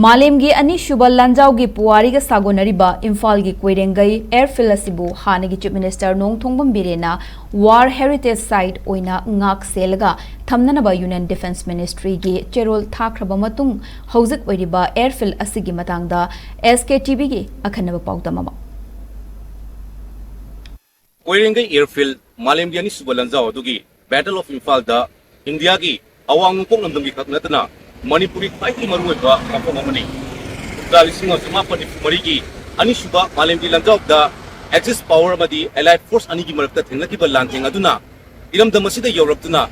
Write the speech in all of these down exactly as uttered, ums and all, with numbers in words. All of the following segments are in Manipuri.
ꯃꯥꯂꯦꯝꯒꯤ ꯑꯅꯤꯁꯨꯕ ꯂꯥꯟꯖꯥꯎꯒꯤ ꯄꯨꯋꯥꯔꯤꯒ ꯁꯥꯒꯣꯟꯅꯔꯤꯕ ꯏꯝꯐꯥꯜꯒꯤ ꯀꯣꯏꯔꯦꯡꯒꯩ ꯑꯦꯌꯔꯐꯤꯜ ꯑꯁꯤꯕꯨ ꯍꯥꯟꯅꯒꯤ ꯆꯤꯐ ꯃꯤꯅꯤꯁꯇꯔ ꯅꯣꯡꯊꯣꯝꯕꯝ ꯕꯤꯔꯦꯟꯅ ꯋꯥꯔ ꯍꯦꯔꯤꯇꯦꯖ ꯁꯥꯏꯠ ꯑꯣꯏꯅ ꯉꯥꯛ ꯁꯦꯜꯂꯒ ꯊꯝꯅꯅꯕ ꯌꯨꯅꯤꯌꯟ ꯗꯤꯐꯦꯟꯁ ꯃꯤꯅꯤꯁꯇ꯭ꯔꯤꯒꯤ ꯆꯦꯔꯣꯜ ꯊꯥꯈ꯭ꯔꯕ ꯃꯇꯨꯡ ꯍꯧꯖꯤꯛ ꯑꯣꯏꯔꯤꯕ ꯑꯦꯌꯔꯐꯤꯜ ꯑꯁꯤꯒꯤ ꯃꯇꯥꯡꯗ ꯑꯦꯁ ꯀꯦ ꯇꯤ ꯚꯤꯒꯤ ꯑꯈꯟꯅꯕ ꯄꯥꯎꯗꯝ ꯑꯃ꯫ ꯀꯣꯏꯔꯦꯡꯒꯩ ꯑꯦꯌꯔꯐꯤꯜ ꯃꯥꯂꯦꯝꯒꯤ ꯑꯅꯤꯁꯨꯕ ꯂꯥꯟꯖꯥꯎ ꯑꯗꯨꯒꯤ ꯕꯦꯇꯜ ꯑꯣꯐ ꯏꯝꯐꯥꯜꯗ ꯏꯟꯗꯤꯌꯥꯒꯤ ꯑꯋꯥꯡ ꯅꯣꯡꯄꯣꯛ ꯂꯝꯗꯝꯒꯤ ꯈꯛ ꯅꯠꯇꯅ ꯃꯅꯤꯄꯨꯔꯒꯤ ꯈ꯭ꯋꯥꯏꯗꯒꯤ ꯃꯔꯨꯑꯣꯏꯕ ꯃꯐꯝ ꯑꯃꯅꯤ꯫ ꯀꯨꯝꯖꯥ ꯂꯤꯁꯤꯡ ꯑꯃ ꯆꯃꯥꯄꯟ ꯅꯤꯐꯨ ꯃꯔꯤꯒꯤ ꯑꯅꯤꯁꯨꯕ ꯃꯥꯂꯦꯝꯒꯤ ꯂꯥꯟꯖꯥꯎꯗ ꯑꯦꯛꯁꯤꯁ ꯄꯥꯋꯔ ꯑꯃꯗꯤ ꯑꯦꯂꯥꯏꯠ ꯐꯣꯔꯁ ꯑꯅꯤꯒꯤ ꯃꯔꯛꯇ ꯊꯦꯡꯅꯈꯤꯕ ꯂꯥꯟꯊꯦꯡ ꯑꯗꯨꯅ ꯏꯔꯝꯗꯝ ꯑꯁꯤꯗ ꯌꯧꯔꯛꯇꯨꯅ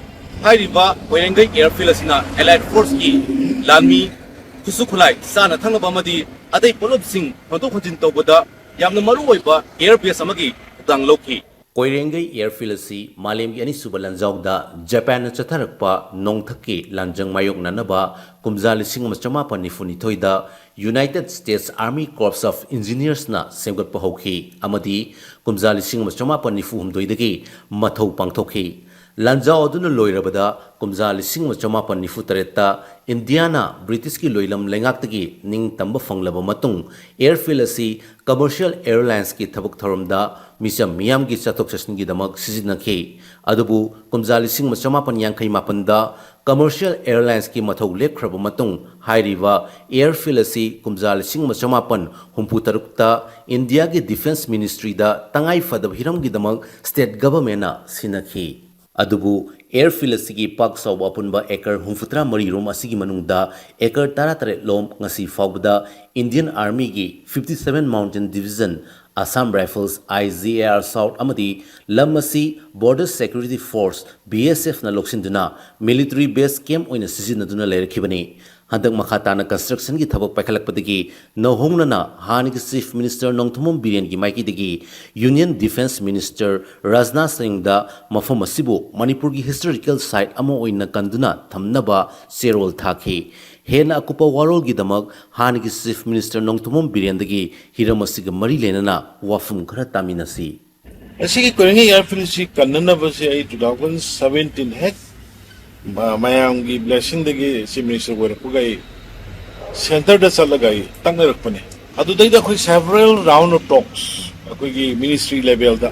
ꯍꯥꯏꯔꯤꯕ ꯀꯣꯏꯔꯦꯡꯒꯩ ꯑꯦꯌꯔꯐꯤꯜ ꯑꯁꯤꯅ ꯑꯦꯂꯥꯏꯠ ꯐꯣꯔꯁꯀꯤ ꯂꯥꯟꯃꯤ, ꯈꯨꯠꯁꯨ ꯈꯨꯠꯂꯥꯏ, ꯆꯥꯅ ꯊꯛꯅꯕ ꯑꯃꯗꯤ ꯑꯇꯩ ꯄꯣꯠꯂꯝꯁꯤꯡ ꯍꯣꯟꯗꯣꯛ ꯍꯣꯟꯖꯤꯟ ꯇꯧꯕꯗ ꯌꯥꯝꯅ ꯃꯔꯨꯑꯣꯏꯕ ꯑꯦꯌꯔ ꯕꯦꯁ ꯑꯃꯒꯤ ꯊꯧꯗꯥꯡ ꯂꯧꯈꯤ꯫ ꯀꯣꯏꯔꯦꯡꯒꯩ ꯑꯦꯌꯔꯐꯤꯜ ꯑꯁꯤ ꯃꯥꯂꯦꯝꯒꯤ ꯑꯅꯤꯁꯨꯕ ꯂꯥꯟꯖꯥꯎꯗ ꯖꯄꯥꯟꯅ ꯆꯠꯊꯔꯛꯄ ꯅꯣꯡꯊꯛꯀꯤ ꯂꯥꯟꯖꯪ ꯃꯥꯌꯣꯛꯅꯅꯕ ꯀꯨꯝꯖꯥ ꯂꯤꯁꯤꯡ ꯑꯃ ꯆꯃꯥꯄꯟ ꯅꯤꯐꯨ ꯅꯤꯊꯣꯏꯗ United States Army Corps of Engineersꯅ ꯁꯦꯝꯒꯠꯄ ꯍꯧꯈꯤ ꯑꯃꯗꯤ ꯀꯨꯝꯖꯥ ꯂꯤꯁꯤꯡ ꯑꯃ ꯆꯃꯥꯄꯟ ꯅꯤꯐꯨ ꯍꯨꯝꯗꯣꯏꯗꯒꯤ ꯃꯊꯧ ꯄꯥꯡꯊꯣꯛꯈꯤ꯫ ꯂꯥꯟꯖꯥꯎ ꯑꯗꯨꯅ ꯂꯣꯏꯔꯕꯗ ꯀꯨꯝꯖꯥ ꯂꯤꯁꯤꯡ ꯑꯃ ꯆꯃꯥꯄꯟ ꯅꯤꯐꯨ ꯇꯔꯦꯠꯇ ꯏꯟꯗꯤꯌꯥꯅ ꯕ꯭ꯔꯤꯇꯤꯁꯀꯤ ꯂꯣꯏꯂꯝ ꯂꯩꯉꯥꯛꯇꯒꯤ ꯅꯤꯡꯇꯝꯕ ꯐꯪꯂꯕ ꯃꯇꯨꯡ, ꯑꯦꯌꯔꯐꯤꯜ ꯑꯁꯤ ꯀꯃꯔꯁꯤꯌꯦꯜ ꯑꯦꯌꯔꯂꯥꯏꯟꯁꯀꯤ ꯊꯕꯛ ꯊꯧꯔꯝꯗ ꯃꯤꯆꯝ ꯃꯤꯌꯥꯝꯒꯤ ꯆꯠꯊꯣꯛ ꯆꯠꯁꯤꯟꯒꯤꯗꯃꯛ ꯁꯤꯖꯤꯟꯅꯈꯤ꯫ ꯑꯗꯨꯕꯨ ꯀꯨꯝꯖꯥ ꯂꯤꯁꯤꯡ ꯑꯃ ꯆꯃꯥꯄꯟ ꯌꯥꯡꯈꯩ ꯃꯥꯄꯟꯗ ꯀꯃꯔꯁꯤꯌꯦꯜ ꯑꯦꯌꯔꯂꯥꯏꯟꯁꯀꯤ ꯃꯊꯧ ꯂꯦꯞꯈ꯭ꯔꯕ ꯃꯇꯨꯡ, ꯍꯥꯏꯔꯤꯕ ꯑꯦꯌꯔꯐꯤꯜ ꯑꯁꯤ ꯀꯨꯝꯖꯥ ꯂꯤꯁꯤꯡ ꯑꯃ ꯆꯃꯥꯄꯟ ꯍꯨꯝꯐꯨ ꯇꯔꯨꯛꯇ ꯏꯟꯗꯤꯌꯥꯒꯤ ꯗꯤꯐꯦꯟꯁ ꯃꯤꯅꯤꯁꯇ꯭ꯔꯤꯗ ꯇꯉꯥꯏ ꯐꯗꯕ ꯍꯤꯔꯝꯒꯤꯗꯃꯛ ꯁ꯭ꯇꯦꯠ ꯒꯚꯔꯟꯃꯦꯟꯠꯅ ꯁꯤꯟꯅꯈꯤ꯫ ꯑꯗꯨꯕꯨ ꯑꯦꯌꯔꯐꯤꯜ ꯑꯁꯤꯒꯤ ꯄꯥꯛ ꯆꯥꯎꯕ ꯑꯄꯨꯟꯕ ꯑꯦꯀꯔ ꯍꯨꯝꯐꯨꯇꯔꯥ ꯃꯔꯤ ꯔꯣꯝ ꯑꯁꯤꯒꯤ ꯃꯅꯨꯡꯗ ꯑꯦꯀꯔ ꯇꯔꯥꯇꯔꯦꯠ ꯂꯣꯝ ꯉꯁꯤ ꯐꯥꯎꯕꯗ Indian Armyꯒꯤ fifty seven Mountain Division, Assam Rifles, I G A R South ꯑꯃꯗꯤ ꯂꯝ ꯑꯁꯤ Border Security Force, B S Fꯅ ꯂꯧꯁꯤꯟꯗꯨꯅ military base camp ꯑꯣꯏꯅ ꯁꯤꯖꯤꯟꯅꯗꯨꯅ ꯂꯩꯔꯛꯈꯤꯕꯅꯤ꯫ ꯍꯟꯗꯛ ꯃꯈꯥ ꯇꯥꯅ constructionꯒꯤ ꯊꯕꯛ ꯄꯥꯏꯈꯠꯂꯛꯄꯗꯒꯤ ꯅꯧꯍꯧꯅꯅ ꯍꯥꯟꯅꯒꯤ Chief Minister ꯅꯣꯡꯊꯣꯝꯕꯝ ꯕꯤꯔꯦꯟꯒꯤ ꯃꯥꯏꯀꯩꯗꯒꯤ Union Defence Minister ꯔꯥꯖꯅꯥꯊ ꯁꯤꯡꯗ ꯃꯐꯝ ꯑꯁꯤꯕꯨ ꯃꯅꯤꯄꯨꯔꯒꯤ historical site ꯑꯃ ꯑꯣꯏꯅ ꯀꯟꯗꯨꯅ ꯊꯝꯅꯕ ꯆꯦꯔꯣꯜ ꯊꯥꯈꯤ꯫ ꯍꯦꯟꯅ ꯑꯀꯨꯞꯄ ꯋꯥꯔꯣꯜꯒꯤꯗꯃꯛ ꯍꯥꯟꯅꯒꯤ Chief Minister ꯅꯣꯡꯊꯣꯝꯕꯝ ꯕꯤꯔꯦꯟꯗꯒꯤ ꯍꯤꯔꯝ ꯑꯁꯤꯒ ꯃꯔꯤ ꯂꯩꯅꯅ ꯋꯥꯐꯝ ꯈꯔ ꯇꯥꯃꯤꯟꯅꯁꯤ꯫ ꯑꯁꯤꯒꯤ ꯀꯣꯏꯔꯦꯡꯒꯩ ꯑꯦꯌꯔꯐꯤꯜꯁꯤ ꯀꯟꯅꯅꯕꯁꯦ ꯑꯩ two thousand seventeen ꯍꯦꯛ ꯃ-, ꯃꯌꯥꯝꯒꯤ blessingꯗꯒꯤ Chief Minister ꯑꯣꯏꯔꯛꯄꯒ ꯑꯩ, ꯑ, ꯁꯦꯟꯇꯔꯗ ꯆꯠꯂꯒ ꯑꯩ ꯇꯛꯅꯔꯛꯄꯅꯦ꯫ ꯑꯗꯨꯗꯩꯗ ꯑꯩꯈꯣꯏ several round of talks, ꯑꯩꯈꯣꯏꯒꯤ ꯃꯤꯅꯤꯁꯇ꯭ꯔꯤ ꯂꯦꯚꯦꯜꯗ,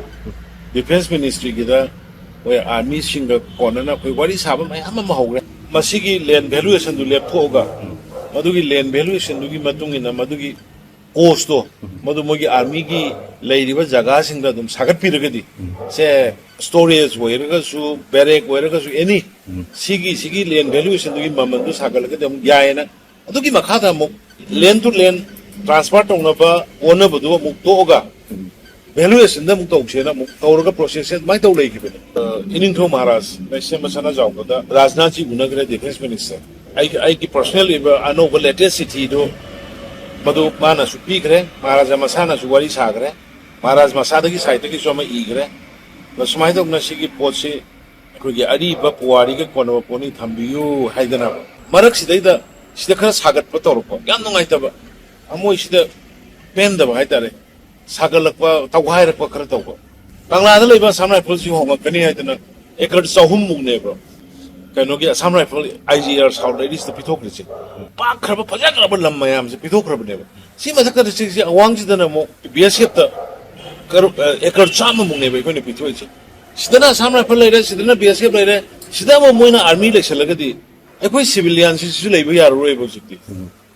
ꯗꯤꯐꯦꯟꯁ ꯃꯤꯅꯤꯁꯇ꯭ꯔꯤꯒꯤꯗ, ꯑꯩꯈꯣꯏ ꯑꯥꯔꯃꯤꯁꯤꯡꯒ ꯀꯣꯟꯅꯅ ꯑꯩꯈꯣꯏ ꯋꯥꯔꯤ ꯁꯥꯕ ꯃꯌꯥꯝ ꯑꯃ ꯍꯧꯈ꯭ꯔꯦ꯫ ꯃꯁꯤꯒꯤ ꯂꯦꯟ ꯚꯦꯂꯨꯑꯦꯁꯟꯗꯨ ꯂꯦꯞꯊꯣꯛꯑꯒ, ꯃꯗꯨꯒꯤ ꯂꯦꯟ ꯚꯦꯂꯨꯑꯦꯁꯟꯗꯨꯒꯤ ꯃꯇꯨꯡ ꯏꯟꯅ ꯃꯗꯨꯒꯤ ꯀꯣꯁꯇꯣ, ꯃꯗꯨ ꯃꯣꯏꯒꯤ ꯑꯥꯔꯃꯤꯒꯤ ꯂꯩꯔꯤꯕ ꯖꯒꯥꯁꯤꯡꯗ ꯑꯗꯨꯝ ꯁꯥꯒꯠꯄꯤꯔꯒꯗꯤ, ꯁꯦ, ꯁ꯭ꯇꯣꯔꯦꯖ ꯑꯣꯏꯔꯒꯁꯨ, ꯕꯦꯔꯦꯛ ꯑꯣꯏꯔꯒꯁꯨ, ꯑꯦꯅꯤ, ꯁꯤꯒꯤ, ꯁꯤꯒꯤ ꯂꯦꯟ ꯚꯦꯂꯨꯑꯦꯁꯟꯗꯨꯒꯤ ꯃꯃꯜꯗꯨ ꯁꯥꯒꯠꯂꯒꯗꯤ ꯑꯃꯨꯛ ꯌꯥꯏꯌꯦꯅ, ꯑꯗꯨꯒꯤ ꯃꯈꯥꯗ ꯑꯃꯨꯛ ꯂꯦꯟ ꯇꯨ ꯂꯦꯟ ꯇ꯭ꯔꯥꯟꯁꯐꯔ ꯇꯧꯅꯕ ꯑꯣꯟꯅꯕꯗꯨ ꯑꯃꯨꯛ ꯇꯣꯛꯑꯒ, ꯚꯦꯂꯨꯑꯦꯁꯟꯗ ꯑꯃꯨꯛ ꯇꯧꯁꯦꯅ ꯑꯃꯨꯛ ꯇꯧꯔꯒ ꯄ꯭ꯔꯣꯁꯦꯁꯁꯦ ꯑꯗꯨꯃꯥꯏꯅ ꯇꯧ ꯂꯩꯈꯤꯕꯅꯤ꯫ ꯑ, ꯏꯅꯤꯡꯊꯧ ꯃꯍꯥꯔꯥꯖ ꯂꯩꯁꯦꯝꯕ ꯁꯅꯥꯖꯥꯎꯕꯗ ꯔꯥꯖꯅꯥꯊꯖꯤ ꯎꯅꯈ꯭ꯔꯦ, ꯗꯤꯐꯦꯟꯁ ꯃꯤꯅꯤꯁꯇꯔ꯫ ꯑꯩꯒꯤ, ꯑꯩꯒꯤ ꯄꯔꯁꯣꯅꯦꯜ ꯑꯣꯏꯕ ꯑꯅꯧꯕ ꯂꯦꯇꯦꯁ ꯆꯤꯊꯤꯗꯨ ꯃꯗꯨ ꯃꯥꯅꯁꯨ ꯄꯤꯈ꯭ꯔꯦ, ꯃꯍꯥꯔꯥꯖꯥ ꯃꯁꯥꯅꯁꯨ ꯋꯥꯔꯤ ꯁꯥꯈ꯭ꯔꯦ, ꯃꯍꯥꯔꯥꯖ ꯃꯁꯥꯗꯒꯤ ꯁꯥꯏꯠꯇꯒꯤꯁꯨ ꯑꯃ ꯏꯈ꯭ꯔꯦ꯫ ꯑꯗꯣ ꯁꯨꯃꯥꯏꯅ ꯇꯧꯗꯅ ꯁꯤꯒꯤ ꯄꯣꯠꯁꯤ ꯑꯩꯈꯣꯏꯒꯤ ꯑꯔꯤꯕ ꯄꯨꯋꯥꯔꯤꯒ ꯀꯣꯟꯅꯕ ꯄꯣꯠꯅꯤ, ꯊꯝꯕꯤꯌꯨ ꯍꯥꯏꯗꯅ ꯃꯔꯛꯁꯤꯗꯩꯗ ꯁꯤꯗ ꯈꯔ ꯁꯥꯒꯠꯄ ꯇꯧꯔꯛꯄ, ꯌꯥꯝ ꯅꯨꯡꯉꯥꯏꯇꯕ, ꯊꯃꯣꯏꯁꯤꯗ ꯄꯦꯟꯗꯕ ꯍꯥꯏꯇꯥꯔꯦ꯫ ꯁꯥꯒꯠꯂꯛꯄ, ꯇꯧꯈꯥꯏꯔꯛꯄ ꯈꯔ ꯇꯧꯕ꯫ ꯀꯪꯂꯥꯗ ꯂꯩꯕ ꯑꯁꯥꯝ ꯔꯥꯏꯐꯜꯁꯤ ꯍꯣꯡꯉꯛꯀꯅꯤ ꯍꯥꯏꯗꯅ ꯑꯦꯀꯔ ꯆꯍꯨꯝꯃꯨꯛꯅꯦꯕ ꯀꯩꯅꯣꯒꯤ ꯑꯁꯥꯝ ꯔꯥꯏꯐꯜ ꯑꯥꯏ ꯖꯤ ꯑꯥꯔ ꯁꯥꯎꯠ ꯂꯦꯗꯤꯁꯇ ꯄꯤꯊꯣꯛꯈ꯭ꯔꯤꯁꯦ꯫ ꯄꯥꯛꯈ꯭ꯔꯕ, ꯐꯖꯈ꯭ꯔꯕ ꯂꯝ ꯃꯌꯥꯝꯁꯦ ꯄꯤꯊꯣꯛꯈ꯭ꯔꯕꯅꯦꯕ꯫ ꯁꯤ ꯃꯊꯛꯇ ꯁꯤꯁꯦ ꯑꯋꯥꯡꯁꯤꯗꯅ ꯑꯃꯨꯛ ꯕꯤ ꯑꯦꯁ ꯑꯦꯐꯇ ꯀꯔꯣ-, ꯑꯦꯀꯔ ꯆꯥꯝꯃꯃꯨꯛꯅꯦꯕ ꯑꯩꯈꯣꯏꯅ ꯄꯤꯊꯣꯛꯏꯁꯦ꯫ ꯁꯤꯗꯅ ꯑꯁꯥꯝ ꯔꯥꯏꯐꯜ ꯂꯩꯔꯦ, ꯁꯤꯗꯅ ꯕꯤ ꯑꯦꯁ ꯑꯦꯐ ꯂꯩꯔꯦ, ꯁꯤꯗ ꯑꯃꯨꯛ ꯃꯣꯏꯅ ꯑꯥꯔꯃꯤ ꯂꯩꯁꯜꯂꯒꯗꯤ ꯑꯩꯈꯣꯏ ꯁꯤꯚꯤꯂꯤꯌꯟꯁꯤꯁꯨ ꯂꯩꯕ ꯌꯥꯔꯔꯣꯏꯕ ꯍꯧꯖꯤꯛꯇꯤ꯫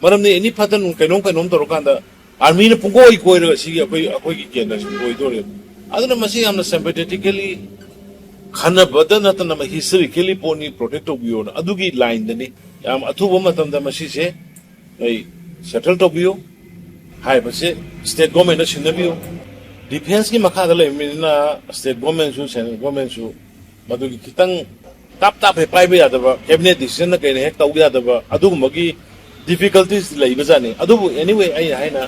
ꯃꯔꯝꯗꯤ ꯑꯦꯅꯤ ꯐꯠꯇ ꯅꯨꯡ-, ꯀꯩꯅꯣꯝ ꯀꯩꯅꯣꯝ ꯇꯧꯔꯀꯥꯟꯗ ꯑꯥꯔꯃꯤꯅ ꯄꯨꯡꯀꯣꯏ ꯀꯣꯏꯔꯒ ꯁꯤꯒꯤ ꯑꯩꯈꯣꯏ, ꯑꯩꯈꯣꯏꯒꯤ ꯀꯦꯟꯗ꯭ꯔꯁꯤ ꯑꯣꯏꯗꯣꯔꯦꯕ꯫ ꯑꯗꯨꯅ ꯃꯁꯤ ꯌꯥꯝꯅ ꯁꯦꯝꯄꯦꯊꯦꯇꯤꯀꯦꯂꯤ ꯈꯟꯅꯕꯗ ꯅꯠꯇꯅ ꯍꯤꯁꯇꯣꯔꯤꯀꯦꯂꯤ ꯄꯣꯠꯅꯤ, ꯄ꯭ꯔꯣꯇꯦꯛ ꯇꯧꯕꯤꯌꯣꯅ ꯑꯗꯨꯒꯤ ꯂꯥꯏꯟꯗꯅꯤ꯫ ꯌꯥꯝ ꯑꯊꯨꯕ ꯃꯇꯝꯗ ꯃꯁꯤꯁꯦ ꯑꯩ ꯁꯦꯇꯜ ꯇꯧꯕꯤꯌꯨ꯫ ꯍꯥꯏꯔꯤꯕꯁꯦ ꯁ꯭ꯇꯦꯠ ꯒꯣꯔꯃꯦꯟꯗ ꯁꯤꯟꯅꯕꯤꯌꯨ꯫ ꯗꯤꯐꯦꯟꯁꯀꯤ ꯃꯈꯥꯗ ꯂꯩꯕꯅꯤꯅ ꯁ꯭ꯇꯦꯠ ꯒꯣꯔꯃꯦꯟꯁꯨ, ꯁꯦꯟꯇ꯭ꯔꯦꯜ ꯒꯣꯔꯃꯦꯟꯁꯨ ꯃꯗꯨꯒꯤ ꯈꯤꯇꯪ ꯇꯥꯞ ꯇꯥꯞ ꯍꯦꯛ ꯄꯥꯏꯕ ꯌꯥꯗꯕ, ꯀꯦꯕꯤꯅꯦꯠ ꯗꯤꯁꯤꯖꯟꯅ ꯀꯩꯅ ꯍꯦꯛ ꯇꯧꯕ ꯌꯥꯗꯕ ꯑꯗꯨꯒꯨꯝꯕꯒꯤ ꯗꯤꯐꯤꯀꯜꯇꯤꯁ ꯂꯩꯕꯖꯥꯠꯅꯤ꯫ ꯑꯗꯨꯕꯨ anyway, ꯑꯩꯅ ꯍꯥꯏꯅ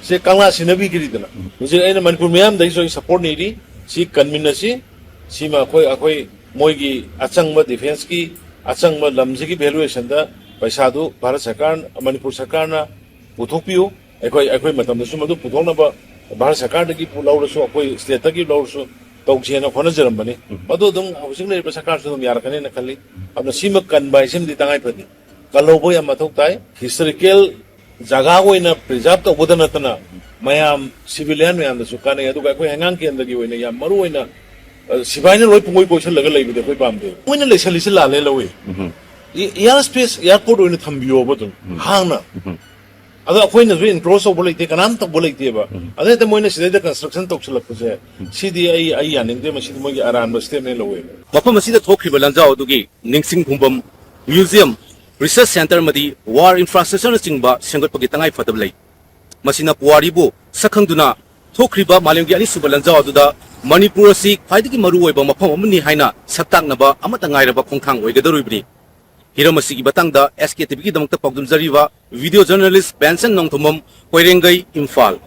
ꯁꯦ ꯀꯪꯂꯥ ꯁꯤꯟꯅꯕꯤꯈꯤꯗ꯭ꯔꯤꯗꯅ꯫ ꯍꯧꯖꯤꯛ ꯑꯩꯅ ꯃꯅꯤꯄꯨꯔ ꯃꯤꯌꯥꯝꯗꯒꯤꯁꯨ ꯑꯩ ꯁꯄꯣꯔꯠ ꯅꯤꯔꯤ꯫ ꯁꯤ ꯀꯟꯃꯤꯟꯅꯁꯤ꯫ ꯁꯤꯃ ꯑꯩꯈꯣꯏ, ꯑꯩꯈꯣꯏ ꯃꯣꯏꯒꯤ ꯑꯆꯪꯕ ꯗꯤꯐꯦꯟꯁꯀꯤ ꯑꯆꯪꯕ ꯂꯝꯁꯤꯒꯤ ꯚꯦꯂꯨꯑꯦꯁꯟꯗ ꯄꯩꯁꯥꯗꯨ ꯚꯥꯔꯠ ꯁꯔꯀꯥꯔ, ꯃꯅꯤꯄꯨꯔ ꯁꯔꯀꯥꯔꯅ ꯄꯨꯊꯣꯛꯄꯤꯌꯨ꯫ ꯑꯩꯈꯣꯏ, ꯑꯩꯈꯣꯏ ꯃꯇꯝꯗꯁꯨ ꯃꯗꯨ ꯄꯨꯊꯣꯛꯅꯕ ꯚꯥꯔꯠ ꯁꯔꯀꯥꯔꯗꯒꯤ ꯂꯧꯔꯁꯨ, ꯑꯩꯈꯣꯏ ꯁ꯭ꯇꯦꯠꯇꯒꯤ ꯂꯧꯔꯁꯨ ꯇꯧꯁꯦꯅ ꯍꯣꯠꯅꯖꯔꯝꯕꯅꯤ꯫ ꯎꯝ꯫ ꯃꯗꯨ ꯑꯗꯨꯝ ꯍꯧꯖꯤꯛ ꯂꯩꯔꯤꯕ ꯁꯔꯀꯥꯔꯁꯨ ꯑꯗꯨꯝ ꯌꯥꯔꯛꯀꯅꯤꯅ ꯈꯜꯂꯤ꯫ ꯑꯗꯨꯅ ꯁꯤꯃ ꯀꯟꯕ ꯍꯥꯏꯁꯤꯃꯗꯤ ꯇꯉꯥꯏ ꯐꯗꯦ꯫ ꯀꯜꯍꯧꯕ ꯌꯥꯝ ꯃꯊꯧ ꯇꯥꯏ꯫ ꯍꯤꯁꯇꯣꯔꯤꯀꯦꯜ ꯖꯒꯥ ꯑꯣꯏꯅ ꯄ꯭ꯔꯤꯖꯥꯔꯚ ꯇꯧꯕꯗ ꯅꯠꯇꯅ ꯃꯌꯥꯝ, ꯁꯤꯚꯤꯂꯤꯌꯟ ꯃꯌꯥꯝꯗꯁꯨ ꯀꯥꯟꯅꯩ꯫ ꯑꯗꯨꯒ ꯑꯩꯈꯣꯏ ꯍꯩꯉꯥꯡ ꯀꯦꯟꯗ꯭ꯔꯒꯤ ꯑꯣꯏꯅ ꯌꯥꯝ ꯃꯔꯨ ꯑꯣꯏꯅ, ꯑ, ꯁꯤꯐꯥꯏꯅ ꯂꯣꯏ ꯄꯨꯡꯀꯣꯏ ꯀꯣꯏꯁꯜꯂꯒ ꯂꯩꯕꯗꯤ ꯑꯩꯈꯣꯏ ꯄꯥꯝꯗꯦ꯫ ꯃꯣꯏꯅ ꯂꯩꯁꯜꯂꯤꯁꯦ ꯂꯥꯜꯂꯦ ꯂꯧꯏ꯫ ꯎꯝ꯫ ꯏ-, ꯏꯌꯥꯔ ꯁ꯭ꯄꯦꯁ, ꯑꯦꯌꯥꯔꯄꯣꯔꯠ ꯑꯣꯏꯅ ꯊꯝꯕꯤꯌꯣꯕ ꯑꯗꯨꯝ ꯎꯝ꯫ ꯍꯥꯡꯅ꯫ ꯎꯝ꯫ ꯑꯗꯣ ꯑꯩꯈꯣꯏꯅꯁꯨ ꯏꯟꯀ꯭ꯔꯣꯁ ꯇꯧꯕ ꯂꯩꯇꯦ, ꯀꯅꯥꯝ ꯇꯧꯕ ꯂꯩꯇꯦꯕ꯫ ꯎꯝ꯫ ꯑꯗꯩꯗ ꯃꯣꯏꯅ ꯁꯤꯗꯩꯗ ꯀꯟꯁꯇ꯭ꯔꯛꯁꯟ ꯇꯧꯁꯜꯂꯛꯄꯁꯦ, ꯎꯝ꯫ ꯁꯤꯗꯤ ꯑꯩ, ꯑꯩ ꯌꯥꯅꯤꯡꯗꯦ, ꯃꯁꯤꯗꯤ ꯃꯣꯏꯒꯤ ꯑꯔꯥꯟꯕ ꯁ꯭ꯇꯦꯞꯅꯦ ꯂꯧꯋꯦꯕ꯫ ꯃꯐꯝ ꯑꯁꯤꯗ ꯊꯣꯛꯈ꯭ꯔꯤꯕ ꯂꯥꯟꯖꯥꯎ ꯑꯗꯨꯒꯤ ꯅꯤꯡꯁꯤꯡ ꯈꯨꯕꯝ, ꯃ꯭ꯌꯨꯖꯤꯌꯝ, ꯔꯤꯁꯔꯆ ꯁꯦꯟꯇꯔ ꯑꯃꯗꯤ ꯋꯥꯔ ꯏꯟꯐ꯭ꯔꯥꯁ꯭ꯇ꯭ꯔꯛꯆꯔꯅꯆꯤꯡꯕ ꯁꯦꯝꯒꯠꯄꯒꯤ ꯇꯉꯥꯏ ꯐꯗꯕ ꯂꯩ꯫ ꯃꯁꯤꯅ ꯄꯨꯋꯥꯔꯤꯕꯨ ꯁꯛꯈꯪꯗꯨꯅ ꯊꯣꯛꯈ꯭ꯔꯤꯕ ꯃꯥꯂꯦꯝꯒꯤ ꯑꯅꯤꯁꯨꯕ ꯂꯥꯟꯖꯥꯎ ꯑꯗꯨꯗ ꯃꯅꯤꯄꯨꯔ ꯑꯁꯤ ꯈ꯭ꯋꯥꯏꯗꯒꯤ ꯃꯔꯨꯑꯣꯏꯕ ꯃꯐꯝ ꯑꯃꯅꯤ ꯍꯥꯏꯅ ꯁꯛꯇꯥꯛꯅꯕ ꯑꯃꯠꯇ ꯉꯥꯏꯔꯕ ꯈꯣꯡꯊꯥꯡ ꯑꯣꯏꯒꯗꯧꯔꯤꯕꯅꯤ꯫ ꯍꯤꯔꯝ ꯑꯁꯤꯒꯤ ꯃꯇꯥꯡꯗ ꯑꯦꯁ ꯀꯦ ꯇꯤ ꯚꯤꯒꯤꯗꯃꯛꯇ ꯄꯥꯎꯗꯝꯖꯔꯤꯕ video journalist Benson Nongthombam, Koirengei, Imphal.